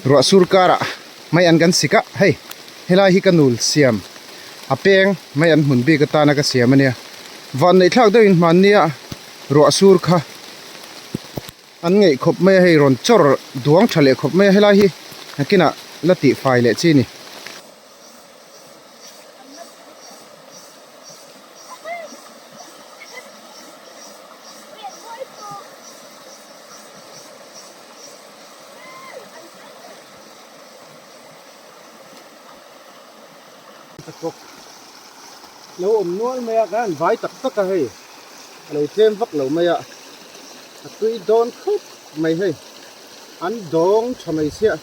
Ruah sur karah mai an kan sik a, hei helai hi ka nul siam a peng mai an hmun bik atana ka siam ania. Van neih thlak deuhin hmannia ruah sur kha an ngeih khawp mai a, hei rawn chawr duang tha leh khawp mai a, helai hi nakinah la tih fai leh chi a ni. Lo awm nual mai a kan han vai tak tak a hei a lo tlem vak lo mai a a tui dawn khawp mai hei an dawng tha mai chiah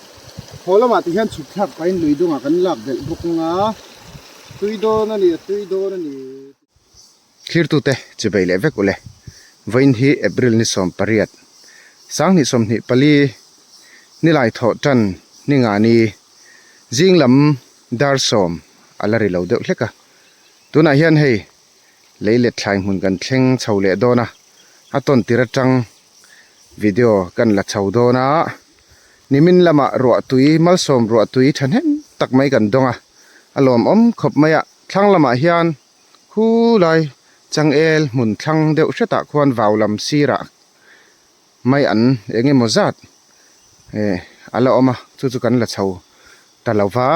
haw lamah te hian chhuk thlak pahin lui dungah kan lak belh bawk ang a tui dawn a ni a tui dawn a ni. Thlirtute chibei leh vek ule. Vawiin hi April ni 18, 2024 nilai thawh tan ni nga ni zing lam dar sawm a la ri lo deuh hlek a. Tunah hian hei lei let thlai hmun kan thleng chho leh dawn a, a tawn tir atang video kan la chho dawn a. Nimin lamah ruahtui malsawm ruahtui thahnem tak mai kan dawng a, a lawmawm khawp mai a, thlang lamah hian Khu lai changel hmun thlang deuh hretah khuan vau lam sirah mai an eng emaw zat eh a la awm a chu chu kan la chho ta lo va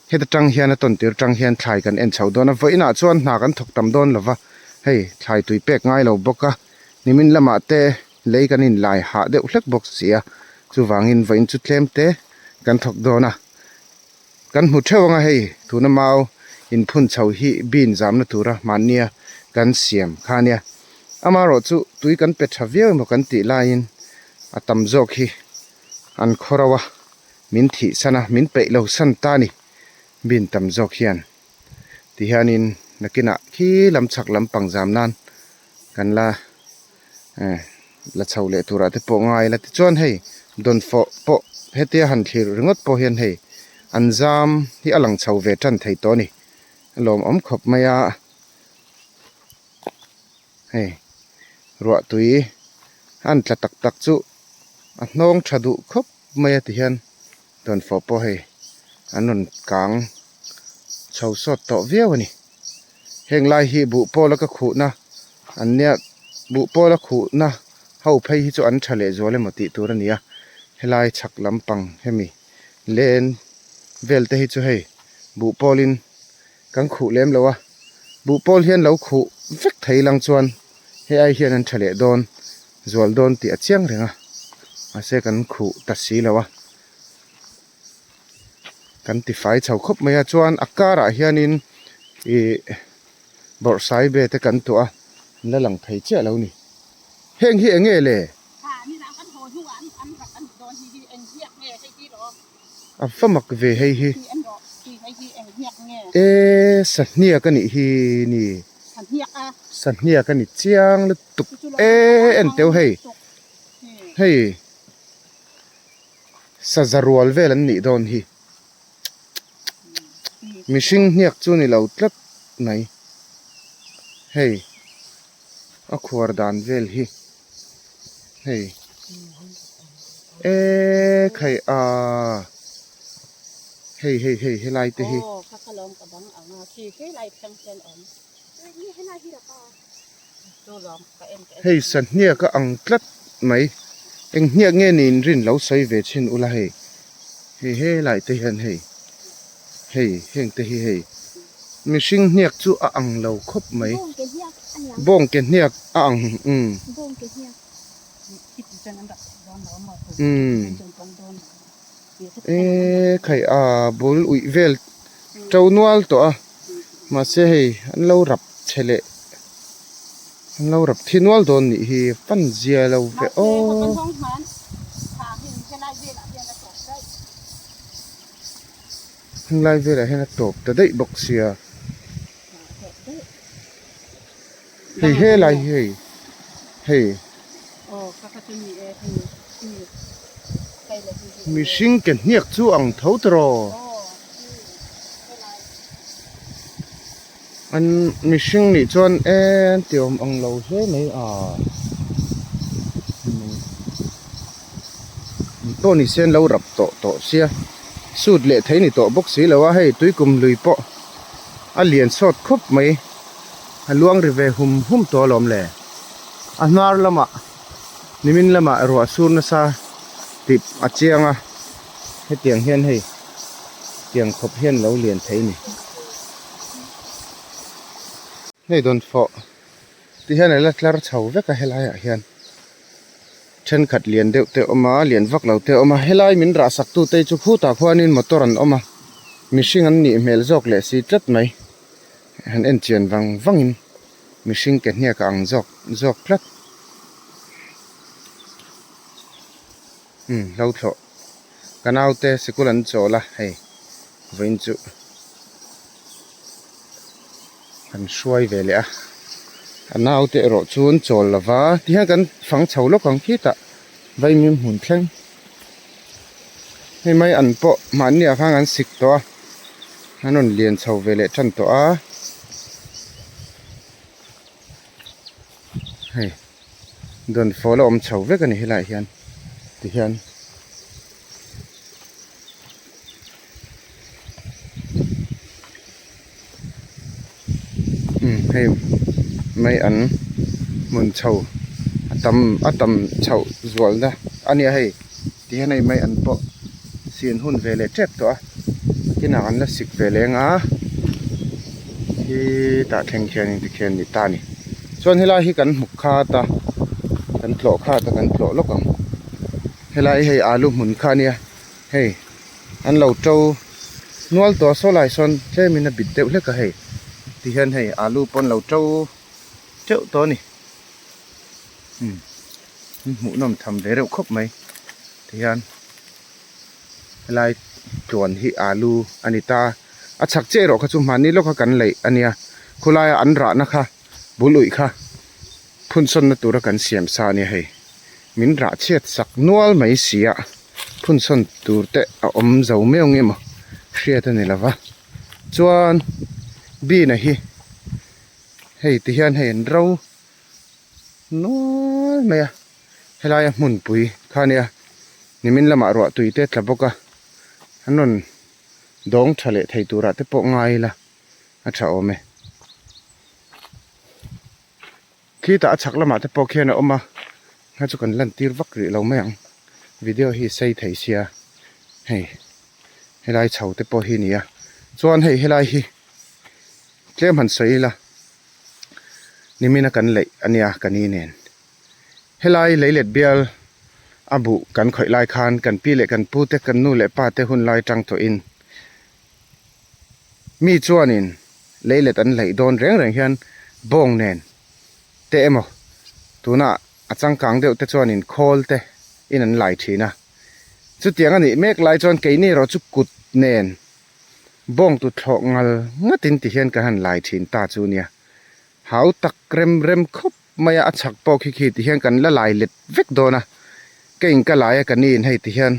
heta tang hian a tawn tir tang hian thlai kan en chho dawn a vawiinah chuan hna kan thawk tam dawn lo va hei thlai tui pek ngai lo bawk a nimin lamah te lei kan inlai hah deuh hlek bawk si a chuvangin vawiin chu tlem te kan thawk dawn a. Kan hmu theuh anga hei tuna mau inphun chho hi bean zamna tura mahnia kan siam kha ania. Amaherawh chu tui kan pe tha viau emaw kan tih laiin a tam zawk hi an khaw rauh a, min thih san a, min peih lo san ta a ni bean tam zawk hian. Tihianin nakinah khi lam chhak lampang zam nan kan la eh la chho leh turah te pawh ngai la tichuan hei dawnfawh pawh hetia han thlir ringawt pawh hian hei an zam hi a lang chho ve tan thei tawh a ni a lawmawm khawp mai a hei ruah tui a an tla tak tak chu a hnawng tha duh khawp mai a tihian dawnfawh pawh hei an rawn kang chho sawt tawh viau a ni. Heng lai hi buh pawla ka khuhna an nia buh pawla khuhna ho phei hi chu an tha leh zual emaw tih tur a ni a helai chhak lampang hemi len vel te hi chu hei buh pawlin kan khuh lem lo a buh pawl hian lo khuh vek thei lang chuan hei ai hian an tha leh dawn zual dawn tih a chiang reng a mahse kan khuh ta si lo a. Kan ti fai chho khawp mai a chuan a karah hianin ih bawrhsai be te kan tuah a an la lang thei chiah lo ni heng hi eng nge le? A va mak ve hei hi e sahniak a nih hi ni sahniak a ni chiang lutuk e en teuh hei hei. Saza rual vel an nih dawn hi. Mihring hniak chu ni lo tlat mai. Hei a khuar dan vel hi hei e khai a hei hei hei helai te hi. Hei sahniak a ang tlat mai eng hniak nge niin rin lo sawi ve thin ula hei hei helai te hian hei hei heng te hi hei mihring hniak chu a ang lo khawp mai bawng ke hniak a ang umm umm eee khai a bul uih vel to nual tawh a mahse hei an lo rap che leh an lo rap thi nual dawn nih hi fan zia lo ve aw. Heng lai velah hian a tawp ta daih bawk sia hei helai hi hei hei mihring ke hniak chu ang tho tawh an mihring nih chuan en ti awm ang lo hle mai a. pawh ni se an lo rap tawh tawh sia sut leh thei ni tawh bawk si lo a hei tuikum lui pawh a lian sawt khawp mai a luang ri ve hum hum tawh alawm le a hnar lamah nimin lamah ruah sur nasa tih a chiang a hetiang hian hei tiang khawp hian lo lian thei a ni. Hei dawnfawh ti hian a la tlar chho vek a helaiah hian thenkhat lian deuh te a awm a lian vak lo te a awm a helai min rah sak tu te chu khutah khuanin motor an awm a mihring an nih hmel zawk leh si tlat mai han en chian vang vangin mihring ke hniak a ang zawk zawk tlat umm hlo thlawh ka naute sikul an chawl a hei vawiin chu. Kan hruai ve leh a, a naute erawh chu an chawl lo va, tihian kan fang chho lawk ang khitah vaimim hmun thleng hei mai an pawh mahni ah khan an sik tawh a, an rawn lian chho ve leh tan tawh a, hei dawnfawh la awm chho vek a ni helaiah hian tihian. Umm hei mai an hmun chho a tam a tam chhoh zual na a nia hei ti hian hei mai an pawh sin hun ve leh tep tawh a kinah an la sik ve leng a khitah thleng khian in tikhian ni ta a ni chuan helai hi kan hmu khat a kan tlawh khat a kan tlawh lawk ang helai hei alu hmun kha a nia hei. An lo to nual tawh a saw lai sawn tlemin a bit deuh hlek a hei tihian hei alu pawh an lo to teuh tawh a ni umm an hmuhnawm tham ve reuh khawp mai tihian helai tluan hi alu a ni ta a chhak chiah erawh kha chu hmanni lawka kan leih a nia khawlaia an rahna kha bul uih kha phunsawnna tura kan siam sa a nia hei min rah chhiat sak nual mai si a. Phunsawn tur te a awm zo meuh nge maw hriat a ni lo va chuan bean a hi hei ti hian hei an ro nual mai a helaia hmunpui kha a nia nimin lamah ruah tui te a tla bawk a an rawn dawng tha leh thei turah te pawh ngai ila a tha awm e. Khitah a chhak lamah te pawh khian a awm a kha chu kan lan tir vak rih lo mai ang video hi sei thei sia hei helai chho te pawh hi a ni a chuan hei helai hi tlem han sawi ila nimina kan leih a nia ka ni nen helai leilet bial a buh kan khawih lai khan kan pi leh kan pu te kan nu leh pa te hun lai tang tawhin Mi chuanin leilet an hleih dawn reng reng hian bawng nen te emaw tuna a changkang deuh te chuanin khawl te in an lai thin a. Chutiang a nih mek lai chuan keini erawh chu kut nen bawng tuthlawh ngal ngatin ti hian kan han lai thin ta chu nia. Hau tak rem rem khawp mai a, a chhak pawh khi khi ti hian kan la lai let vek dawn a. Ka in ka lai a ka ni in hei ti hian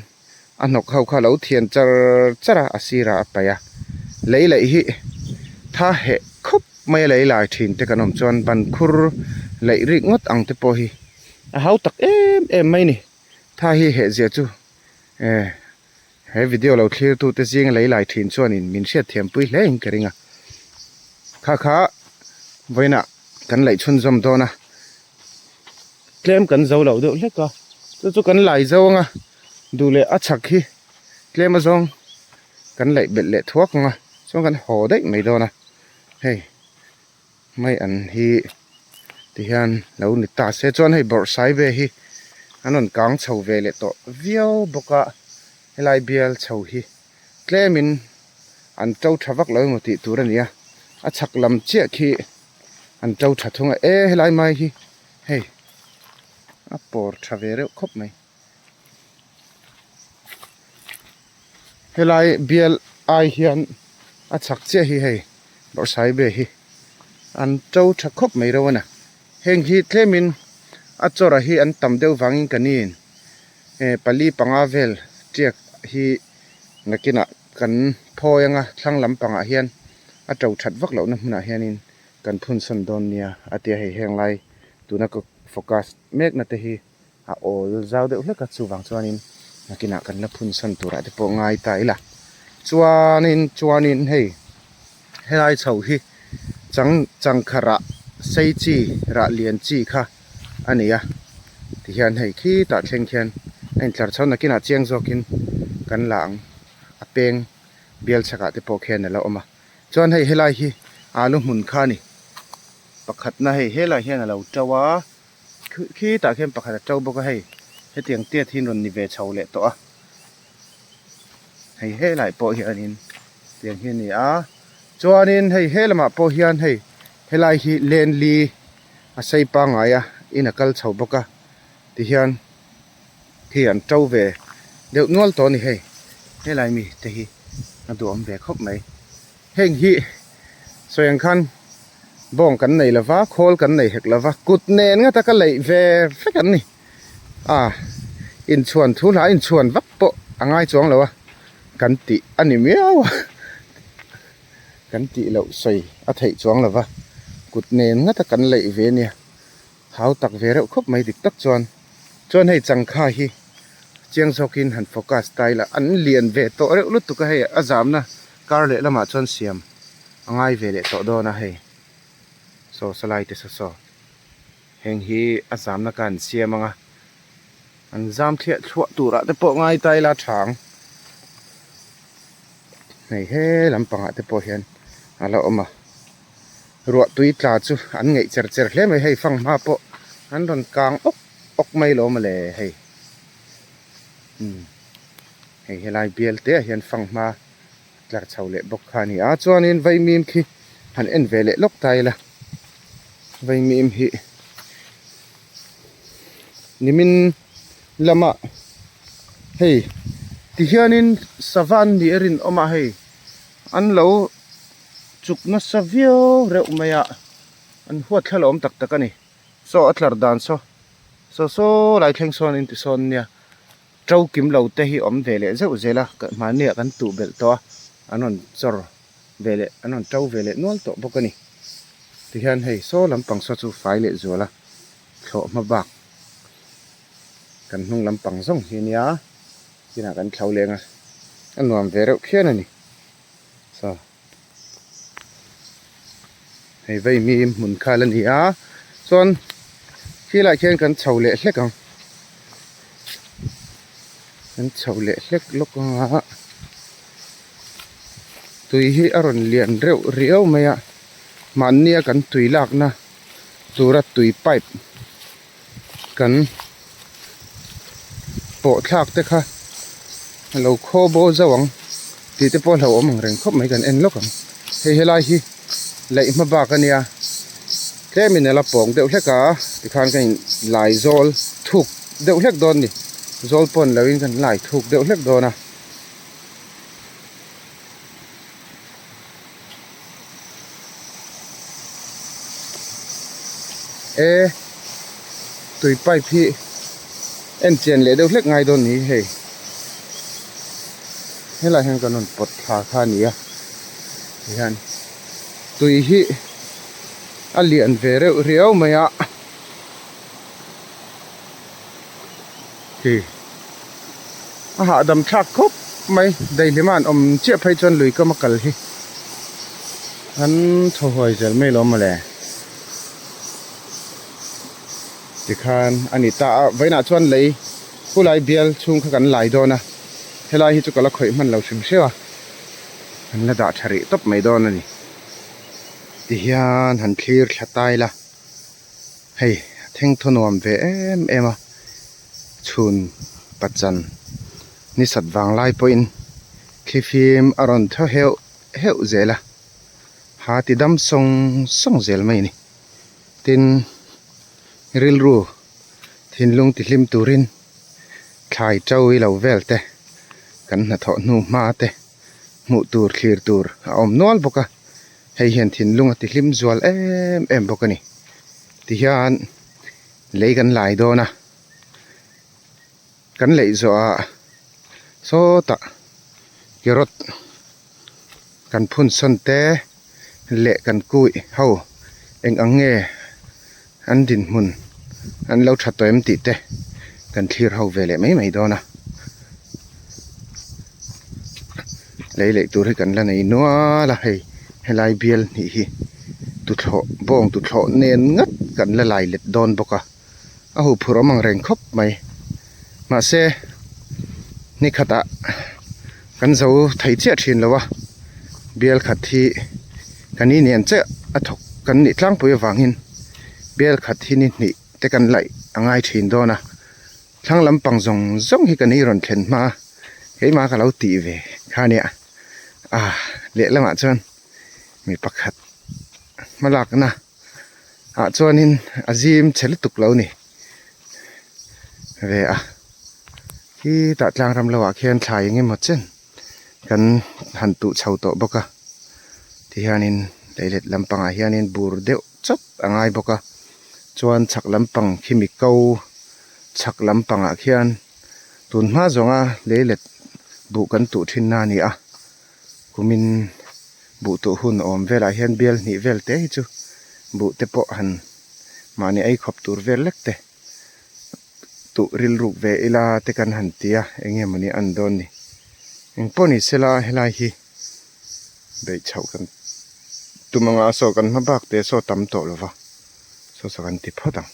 a hnawk ho kha lo thian char char a, a sirah a paih a. Lei laih hi tha heh khawp mai a lei lai thin te kan awm chuan ban khur laih rik ngawt ang te pawh hi a hau tak em em mai a ni. Tha hi heh zia chu eh he video lo thlir tu te zinga lei lai thin chuanin min hriatthiam pui hle in ka ring a. Kha kha vawiinah kan laih chhunzawm dawn a. Tlem kan zo loh deuh hlek a, chu chu kan lai zo anga duh leh a chhak hi tlem a zawng kan laih belh leh thuak ang a, chuan kan haw daih mai dawn a, hei mai an hi ti hian lo ni ta se chuan hei bawrhsai ve hi an rawn kang chho ve leh tawh viau bawk a, helai bial chho hi tlemin an to tha vak lo emaw tih tur a ni a, a chhak lam chiah khi an to tha thung a, e helai mai hi hei a pawr tha ve reuh khawp mai. Helai bial ai hian a chhak chiah hi hei bawrhsai be hi an to tha khawp mai reuh a na, heng hi tlemin a chawrh hi an tam deuh vangin ka nin pali panga vel tiak hi. Nakinah kan phawi anga thlang lampangah hian a to that vak lohna hmunah hianin kan phun sawn dawn nia a tia hei heng lai tuna ka focus mekna te hi a awl zau deuh hlek a chuvang chuanin Nakinah kan la phun sawn turah te pawh ngai ta ila. Chuanin chuanin hei helai chho hi chang changkha rah sei chi rah lian chi kha a ni a tihian hei khitah thleng khian a intlar chho nakinah chiang zawkin kan la ang a peng bial chhakah te pawh khian a la awm a chuan hei helai hi alu hmun kha a ni pakhatna hei helai hian a lo to a khitah khian pakhat a to bawk a hei hetiang tiat hi an rawn ni ve chho leh tawh a. Hei helai pawh hianin tiang hi a ni a chuanin hei he lamah pawh hian hei helai hi lenli a sei pangngai a in a kal chho bawk a tihian khi an to ve deuh nual tawh a ni hei helai mi te hi a duhawm ve khawp mai heng hi sawi ang khan bawng kan nei lova khawl kan nei hek lova kut nen nga taka leih ve vek an ni. A inchhuan thu hla inchhuan vak pawh a ngai chuang lo a kan tih a ni miau a kan tih loh sawi a theih chuang lo va kut nen ngata kan leih ve ania hau tak ve reuh khawp mai dik tak chuan chuan hei changkha hi chiang zawkin han focus ta ila an lian ve tawh reuh lutuk a hei a zamna kar leh lamah chuan siam a ngai ve leh tawh dawn a hei saw salai te saw saw. Heng hi a zamna ka an siam ang a, an zam thliah thluah turah te pawh ngai ta ila tha ang. Hei he lampangah te pawh hian a la awm a, ruah tui tla chu an ngeih cher cher hle mai hei fanghma pawh an rawn kang awk awk mai lo mawle hei umm hei helai bial te ah hian fanghma tlar chho leh bawk kha a ni a chuanin vaimim khi han en ve leh lawk ta ila vaimim hi nimin lama hei tihianin sava an nih a rinawm a hei an lo chuk nasa viau reuh mai a an huat thla lawm tak tak a ni saw a tlar dan saw saw saw lai thleng sawn in ti sawn nia. To kim lo te hi awm ve leh zeuh zel a mahni ah kan tuh belh tawh a an rawn chawr ve leh an rawn to ve leh nual tawh bawk a ni tihian hei saw lampang saw chu fai leh zual a thlawh hma bak kan hnung lampang zawng hi ania kinah kan thlo leng a a nuam ve reuh phian a ni saw hei vei mi hmun kha la ni a chuan khilaiah khian kan chho leh hlek ang kan chho leh hlek lawk ang a tui hi a rawn lian reuh riau mai a mahnia kan tui lakna tura tui pipe kan pawh thlak te kha a lo khaw bo zauh ang tih te pawh a hlauhawm ang reng khawp mai kan en lawk ang hei helai hi laih hma bak a nia tlem in a la pawng deuh hlek a tikhan ka in lai zawl thuk deuh hlek dawn a ni zawl pawn lo in kan lai thuk deuh hlek dawn a. E tui pipe hi en chian leh deuh hlek ngai dawn ni hei helaiah hian kan rawn pawt thla kha a ni a tihian tui hi a lian ve reuh riau mai a khi a hahdam thlak khawp mai daihlim a an awm chiah phei chuan lui kam a kal hi an thaw huai zel mai lo mawle tikhan a ni ta a vawiinah chuan lei khulai bial chhung kha kan lai dawn a helai hi chu ka la khawih hman lo hrim hreuh a an la dah tha rih tawp mai dawn a ni tihian han thlir thla ta ila. Hei thengthaw nuam ve em em a chhun pachan ni sat vang lai pawhin thlifim a rawn thaw heuh heuh zel a ha ti dam sawng sawng zel mai a ni tin rilru thinlung ti hlim turin thlai to i lo vel te kan hnathawh hnu hma te hmuh tur thlir tur a awm nual bawk a. Hei hian thinlung a ti hlim zual em em bawk a ni. Tihian lei kan lai dawn a, kan leih zawhah sawtah carrot kan phun sawn te leh kan kuih ho eng ang nge an dinhmun an lo tha tawh em tih te kan thlir ho ve leh mai mai dawn a. Lei leih tur hi kan la nei nual a hei helai bial hnih hi tuthlawh bawng tuthlawh nen ngat kan la lai let dawn bawk a a huh phurh awm ang reng khawp mai mahse ni khatah kan zo thei chiah thin lo a bial khat hi kan inen chiah a thawk kan nih tlangpui avangin bial khat hi ni hnih te kan laih a ngai thin dawn a. Thlang lampang zawng zawng hi ka ni rawn thlen hma a, keimah ka lo tih ve kha nia. Ah, lehlamah chuan mi pakhat hmalakna ah chuanin a zim chhe lutuk lo ni ve a. Khitah tlang ram lohah khian thlai eng emaw chen kan han tuh chho tawh bawk a. Tihianin leilet lampangah hianin bur deuh chawp a ngai bawk a. Chuan chhak lampang khi mi ko chhak lampangah khian tun hma zawnga leilet buh kan tuh thin na a ni a kumin buh tuh hun awm velah hian bial hnih vel te hi chu buh te pawh han mahni ei khawp tur vel lek te tuh rilruk ve ila te kan han ti a eng nge mawni an dawn ni engpawh ni sela helai hi beih chhoh kan tum anga saw kan hma bak te saw tam tawh lova saw saw kan ti phawt ang.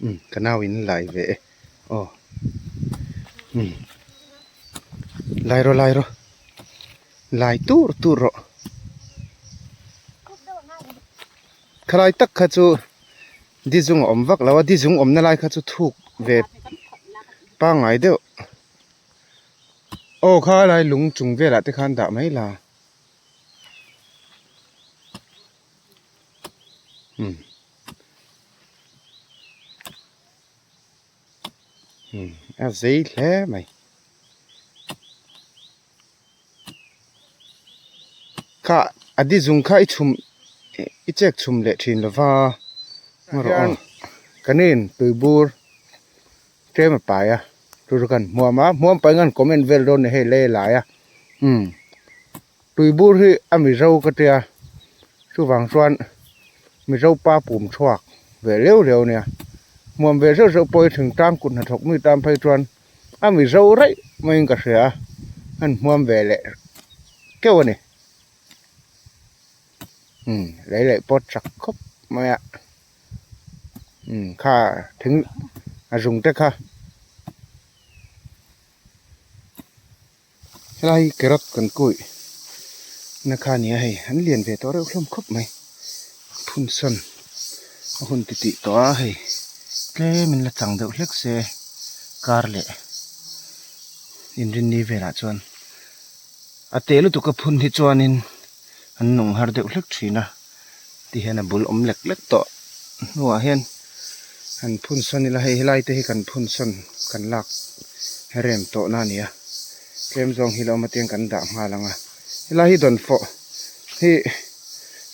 Umm ka nau in lai ve e aw umm lai rawh lai rawh lai tur tur rawh khalai tak kha chu dizung a awm vak lo a dizung awmna lai kha chu thuk ve pangngai deuh aw khalai lung chung velah te khan dah mai la. Umm umm a zei hle mai kha a di zung kha i chhum i chek chhum leh thin lova hian kan in tui bur tlem a pai a chu chu kan hmuam a hmuam pahin kan comment vel dawn a ni hei lei a lai a umm. Tuibur hi a Mizo ka tia chuvang chuan Mizo pa pum chhuak ve reu reu ania hmuam ve zeuh zeuh pawh hi thingtlang kut hnathawk mi tan phei chuan a Mizo raih maiin ka hria a an hmuam ve leh keuh a ni umm lei leh pawt chak khawp mai a umm kha thing a zung te kha. Helai hi carrot kan kuih Na kha nia hei an lian ve tawh reuh hlawm khawp mai phun sawn a hun ti tih tawh a hei tlem in la chang deuh hlek se kar leh inrinni velah chuan a te lutuk a phun hi chuanin an nung har deuh hlek thin a ti hian a bul awm lek lek tawh hnuah hian han phun sawn ila hei helai te hi kan phun sawn kan lak rem tawh na a ni a tlem zawng hi la awm atiang kan dah nghal ang a helai hi dawnfawh hi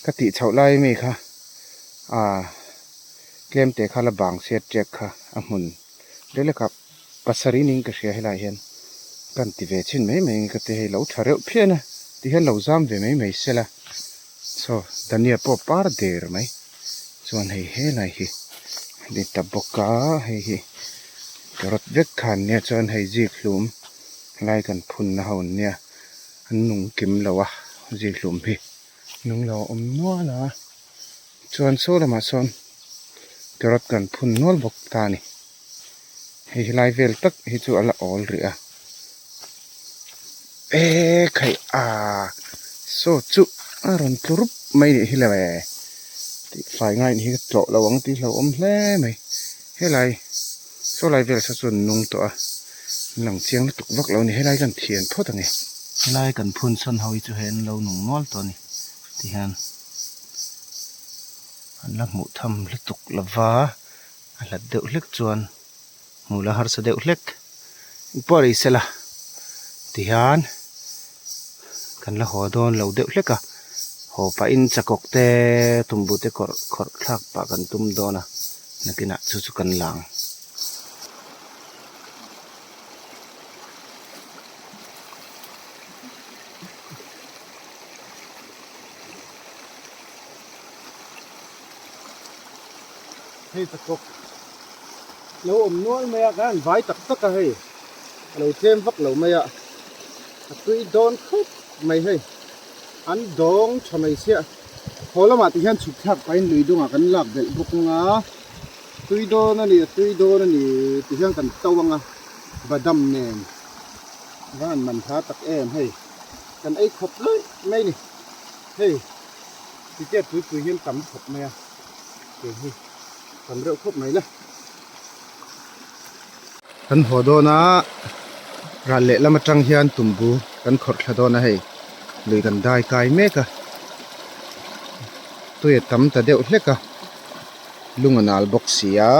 ka tih chhoh lai ami kha ah tlem te kha la bang se ṭek kha a hmun relekah pasarih ning ka hria helaiah hian kan ti ve chhin mai mai ang ka ti hei lo tha reuh phian a ti hian lo zam ve mai mai sela saw dania pawh par der mai chuan hei helai hi a ni ta bawk a hei hi carrot vek kha an nia chuan hei zik hlum lai kan phun na ho an nia an nung kim lo a zik hlum hi nung lo a awm nual a chuan saw lamah sawn carrot kan phun nual bawk ta a ni. Hei helai vel tak hi chu a la awl rih a eee khaih aa saw chu a rawn tlu rup mai nih hi le tih fai ngai nih hi ka tlawh lo ang tih hlauhawm hle mai helai saw lai vel saw chu an nung tawh a an lang chiang lutuk vak lo a ni helai kan thian phawt ang e. Helai kan phun sawn ho hi chu hei an lo nung nual tawh a ni ti hian an la hmuh tham lutuk lova. A hlat deuh hlek chuan hmuh la harsa deuh hlek pawh a ni sela tihian kan la haw dawn lo deuh hlek a haw pahin chakawk te tumbu te kawrh khawrh thlak pah kan tum dawn a nakinah chu chu kan la ang. Hei chakawk lo awm nual mai a kan vai tak tak a hei a lo tlem vak lo mai a a tui dawn khawp mai hei an dawng tha mai chiah haw lamah te hian chhuk thlak pahin lui dungah kan lak belh bawk ang a tui dawn a ni a tui dawn a ni ti hian kan to ang a badam nen va han man hla tak em hei kan ei khawp luih mai a ni hei. Ticket pui pui hian tam khawp mai a kei hi tam reuh khawp mai la. Kan haw dawn a ral lehlam atang hian tumbu kan khawrh thla dawn a hei lui kan dai kai mek a tui a tam ta deuh hlek a lung a nal bawk si a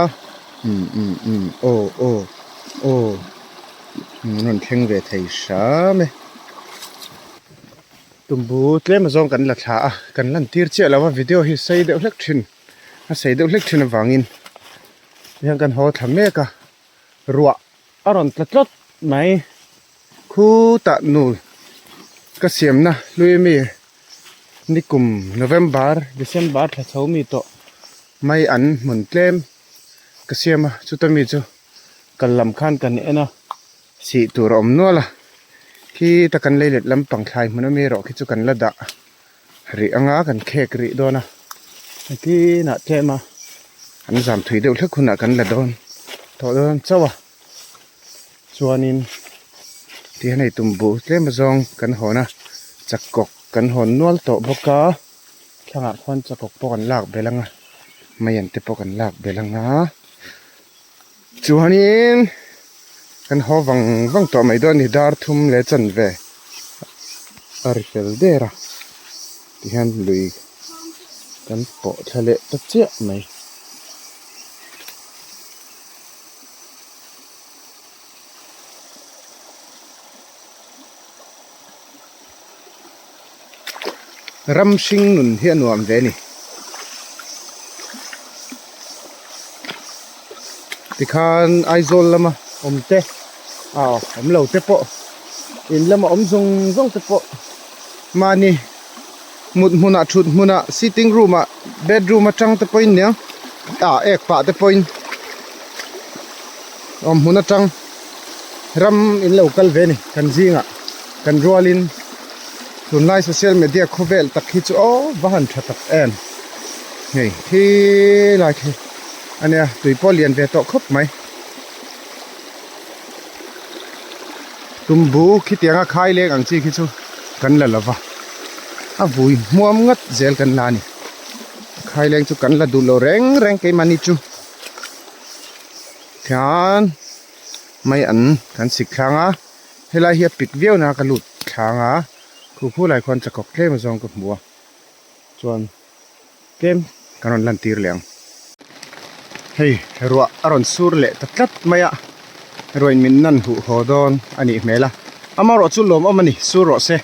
umm umm umm aw aw aw an rawn thleng ve thei hram e. Tumbu tlem azawng kan la thla a, kan lan tir chiah lo a, video hi sei deuh hlek thin a sei deuh hlek thin avangin tihian kan haw thla mek a, ruah a rawn tla tlat mai khutah nu ka siamna hlui ami nikum November December thla chho mi tawh mai an hmun tlem ka siam a chuta mi chu kal lam khan kan en a. Sih tur a awm nual a, khi ta kan lei let lampang thlai hmun ami erawh khi chu kan la dah rih anga kan khek rih dawn a, kinah tlem a an zam thui deuh hlek hunah kan la dawn tawh dawn chauh a, chuanin tihian hei tumbu tlem azawng kan hawn a, chakawk kan hawn nual tawh bawk a, thlangah khuan chakawk pawh kan lak belh ang a, maian te pawh kan lak belh ang a. Chuanin kan haw vang vang tawh mai dawn a ni dar thum leh chanve a ri fel der a tihian lui kan pawh thla leh ta chiah mai. Ram hring nun hi a nuam ve a ni. Tikhan Aizawl lama awm te aw awm lo te pawh in lama awm zawng zawng te pawh mahni mut hmunah thut hmunah sitting room ah bedroom atang te pawhin nia ah ek pah te pawhin awm hmun atang ram in lo kal ve a ni kan zingah kan rualin tunlai social media khawvel tak hi chu aw va han tha tak em hei khi lai khi a nia tui pawh lian ve tawh khawp mai tumbu khitianga khai leng ang chi khi chu kan la lo va. A vui hmuam ngat zel kan la a ni. Khaileng chu kan la duh lo reng reng keimahni chu. Tihian mai an kan sik thlang a, helai hi a pik viau na ka lut thlang a, khu khu lai khuan chakawk tlem azawng ka hmu a, chuan tlem kan rawn lan tir leh ang. Hei ruah a rawn sur leh ta tlat mai a, ruahin min nan huh haw dawn a nih hmel a, amaherawh chu lawmawm a ni, sur rawh se,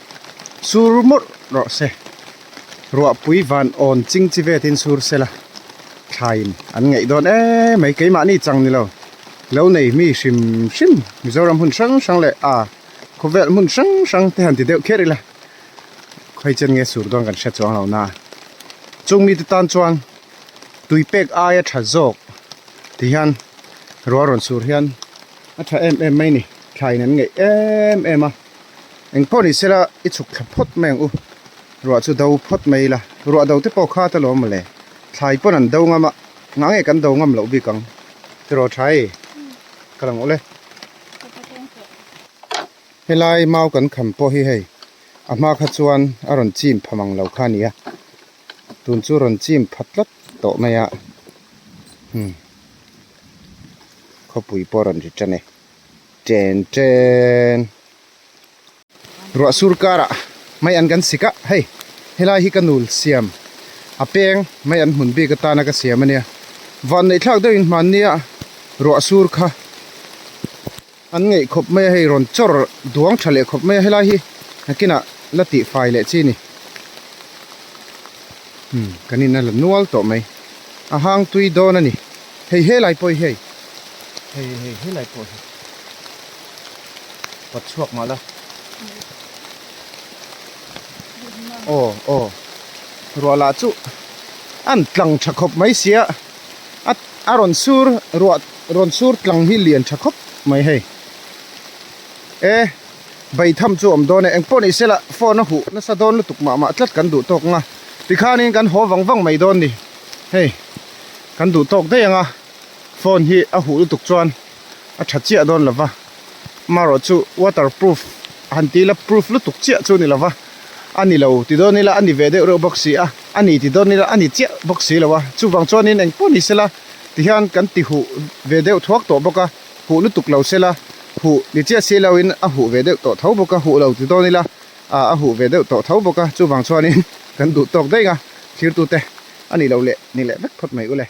sur mawrh rawh se. Ruahpui van awn ching chi vetin sur sela thlaiin an ngaih dawn em mai keimahni chang ni lo lo nei mi hrim hrim Mizoram hmun hrang hrang leh a khawvel hmun hrang hrang te han ti deuh kher ila khawi chen nge sur dawn kan hre chuang lo na chung mite tan chuan tui pek aia tha zawk ti hian ruah rawn sur hian a tha em em mai ni thlaiin an ngaih em em a. Engpawh ni sela i chhuk thla phawt mai ang u, ruah chu do phawt mai ila, ruah do te pawh kha ta lawm mawle, thlai pawn an do ngam a, ngah nge kan do ngam loh bik ang, tiraw tha e, ka lang awle. Helai mau kan kham pawh hi hei a hma kha chuan a rawn chim pha mang lo kha a ni a, tun chu rawn chim pha tlat tawh mai a, hmm khawpui pawh a rawn ri tan e. Chen chen. Ruah sur karah mai an kan sik a, hei helai hi ka nul siam a peng mai an hmun bik atana ka siam ania. Van neih thlak deuhin hmannia ruah sur kha an ngeih khawp mai a, hei rawn chawr duang tha leh khawp mai a, helai hi nakinah la tih fai leh chi ni. Hmm kan in a la nual tawh mai, a hang tui dawn a ni. Hei helai pawh hi hei hei hei helai pawh hi pat chhuak mah la aw aw ruah lah chu an tlang tha khawp mai sia a a rawn sur ruah rawn sur tlang hi lian tha khawp mai hei e baitham chu awm dawn e engpawh ni sela phone a huh nasa dawn lutuk mah mah tlat kan duh tawk ang a tikhanin kan haw vang vang mai dawn ni hei. Kan duh tawk daih ang a, phone hi a huh lutuk chuan a tha chiah dawn lo va, amaherawh chu waterproof han ti ila proof lutuk chiah chu a ni lo va, a ni lo ti dawn ila a ni ve deuh reuh bawk si a, a ni ti dawn ila a ni chiah bawk si lo a, chuvang chuanin eng pawh ni sela tihian kan ti huh ve deuh thuak tawh bawk a, huh lutuk lo sela huh ni chiah si loin a huh ve deuh tawh tho bawk a, huh lo ti dawn ila a huh ve deuh tawh tho bawk a, chuvang chuanin kan duh tawk daih ang a, thirtute. A ni lo leh ni leh vek phawt mai u le.